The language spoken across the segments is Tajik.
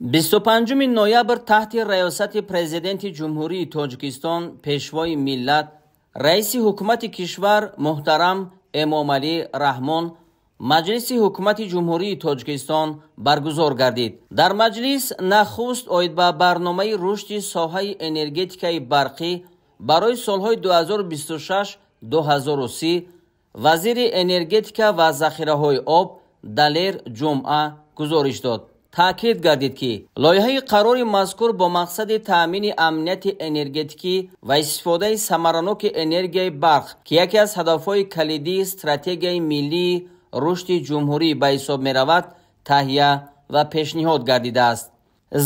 25 ноябр таҳти раёсати Президенти Ҷумҳурии Тоҷикистон, Пешвои миллат, Раиси Ҳукумати кишвар муҳтарам Эмомалӣ Раҳмон Маҷлиси Ҳукумати Ҷумҳурии Тоҷикистон баргузор гардид. Дар маҷлис нахуст оид ба барномаи рушди соҳаи энергетикаи барқӣ барои солҳои 2026-2030 вазири энергетика ва захираҳои об Далер Ҷумъа гузориш дод. Таъкид гардид, ки лоиҳаи қарори мазкур бо мақсади таъмини амнияти энергетикӣ ва истифодаи самараноки энергияи барқ, ки яке аз ҳадафҳои калидии стратегияи миллии рушди ҷумҳурӣ ба ҳисоб меравад, таҳия ва пешниҳод гардидааст.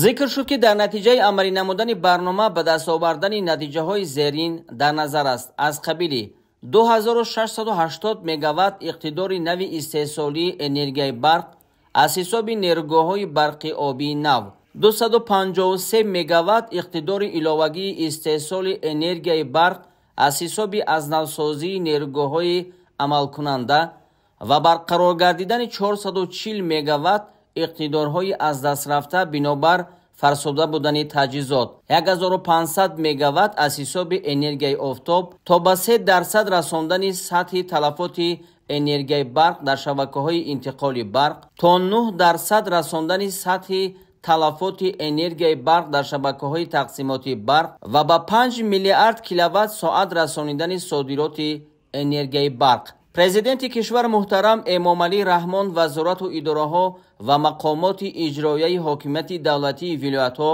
Зикр шуд, ки дар натиҷаи амалӣ намудани барнома ба даст овардани натиҷаҳои зерин дар назар аст, аз қабили 2680 мегаватт иқтидори нави истеҳсолии энергияи барқ аз ҳисоби нерӯгоҳҳои барқи обии нав, 253 мегаватт иқтидори иловагии истеҳсоли энергияи барқ аз ҳисоби аз навсозии нерӯгоҳҳои амалкунанда ва барқарор гардидани 440 мегаватт иқтидорҳои аз даст рафта бинобар фарсуда будани таҷҳизот, 1500 мегаватт аз ҳисоби энергияи офтоб то ба 3% расондани сатҳи талафоти энергияи барқ дар шабакаҳои интиқоли барқ, то 9% расондани сатҳи талафоти энергияи барқ дар шабакаҳои тақсимоти барқ ва ба 5 миллиард киловатт соат расонидани содироти энергияи барқ. Президенти кишвар муҳтарам Эмомалӣ Раҳмон вазорату идораҳо ва мақомоти иҷроияи ҳокимияти давлатии вилоятҳо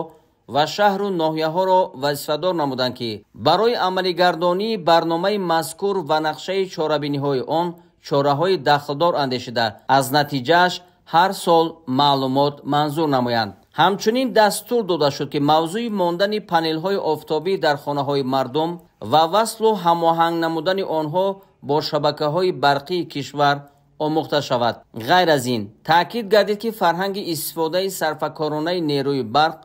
ва шаҳру ноҳияҳоро вазифадор намуданд, ки барои амалигардонии барномаи мазкур ва нақшаи чорабиниҳои он чораҳои дахлдор андешида, аз натиҷааш ҳар сол маълумот манзур намоянд. Ҳамчунин дастур дода шуд, ки мавзӯи мондани панелҳои офтобӣ дар хонаҳои мардум ва васлу ҳамоҳанг намудани онҳо бо шабакаҳои барқии кишвар омӯхта шавад. Ғайр аз ин, таъкид гардид, ки фарҳанги истифодаи сарфакоронаи нерӯи барқ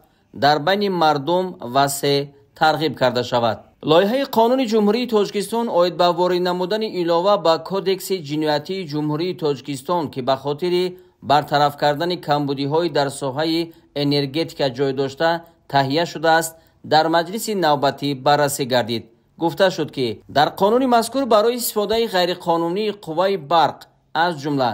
дар байни мардум васеъ тарғиб карда шавад. Лоиҳаи Қонуни Ҷумҳурии Тоҷикистон оид ба ворид намудани илова ба Кодекси ҷиноятии Ҷумҳурии Тоҷикистон, ки ба хотири бартараф кардани камбудиҳои дар соҳаи энергетика ҷой дошта таҳия шудааст, дар маҷлиси навбатӣ баррасӣ гардид. Гуфта шуд, ки дар қонуни мазкур барои истифодаи ғайриқонунии қувваи барқ, аз ҷумла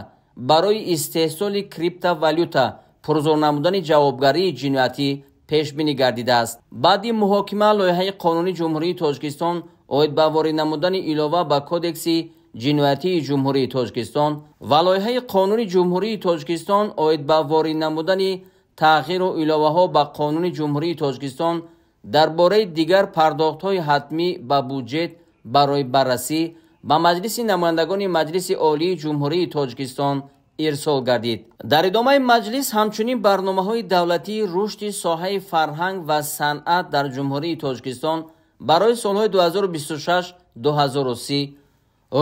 барои истеҳсоли криптовалюта, пурзур намудани ҷавобгарии ҷиноятӣ пешбинӣ гардидааст. Баъди муҳокима лоиҳаи Қонуни Ҷумҳурии Тоҷикистон оид ба ворид намудани илова ба Кодекси ҷиноятии Ҷумҳурии Тоҷикистон ва лоиҳаи Қонуни Ҷумҳурии Тоҷикистон оид ба ворид намудани тағйиру иловаҳо ба Қонуни Ҷумҳурии Тоҷикистон дар бораи дигар пардохтҳои ҳатмӣ ба буҷет барои баррасӣ ба Маҷлиси намояндагони Маҷлиси Олии Ҷумҳурии Тоҷикистон ирсол гардид. Дар идомаи маҷлис ҳамчунин барномаҳои давлатии рушди соҳаи фарҳанг ва санъат дар Ҷумҳурии Тоҷикистон барои солҳои 2026-2030,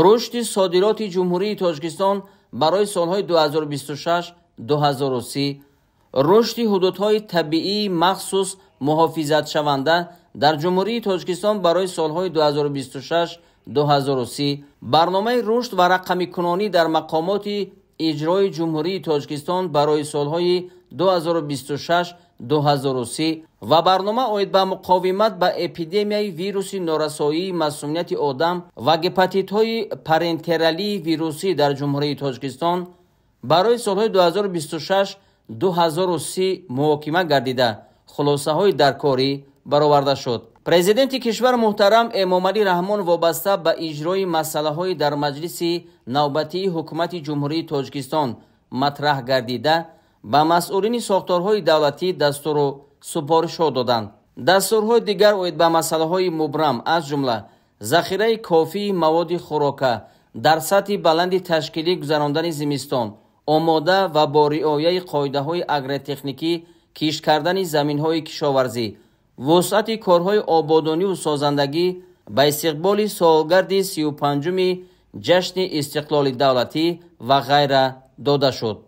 рушди содироти Ҷумҳурии Тоҷикистон барои солҳои 2026-2030, рушди ҳудудҳои табиии махсус муҳофизатшаванда дар Ҷумҳурии Тоҷикистон барои солҳои 2026-2030, барномаи рушд ва рақамикунонӣ дар мақомоти иҷрои Ҷумҳурии Тоҷикистон барои солҳои 2026-2030 ва барнома оид ба муқовимат ба эпидемияи вируси норасоии масумияти одам ва гепатитҳои парентералии вирусӣ дар Ҷумҳурии Тоҷикистон барои солҳои 2026-2030 муҳокима гардида, хулосаҳои даркорӣ бароварда шуд. Президенти кишвар муҳтарам Эмомалӣ Раҳмон вобаста ба иҷрои масъалаҳои дар маҷлиси навбатии Ҳукумати Ҷумҳурии Тоҷикистон матраҳ гардида, ба масъулини сохторҳои давлатӣ дастуру супоришҳо доданд. Дастурҳои дигар оид ба масъалаҳои мубрам, аз ҷумла захираи кофии маводи хӯрока дар сатҳи баланди ташкилӣ гузарондани зимистон, омода ва бо риояи қоидаҳои агротехникӣ кишт кардани заминҳои кишоварзӣ, вусъати корҳои ободониву созандагӣ ба истиқболи солгарди 35-уми ҷашни истиқлоли давлатӣ ва ғайра дода шуд.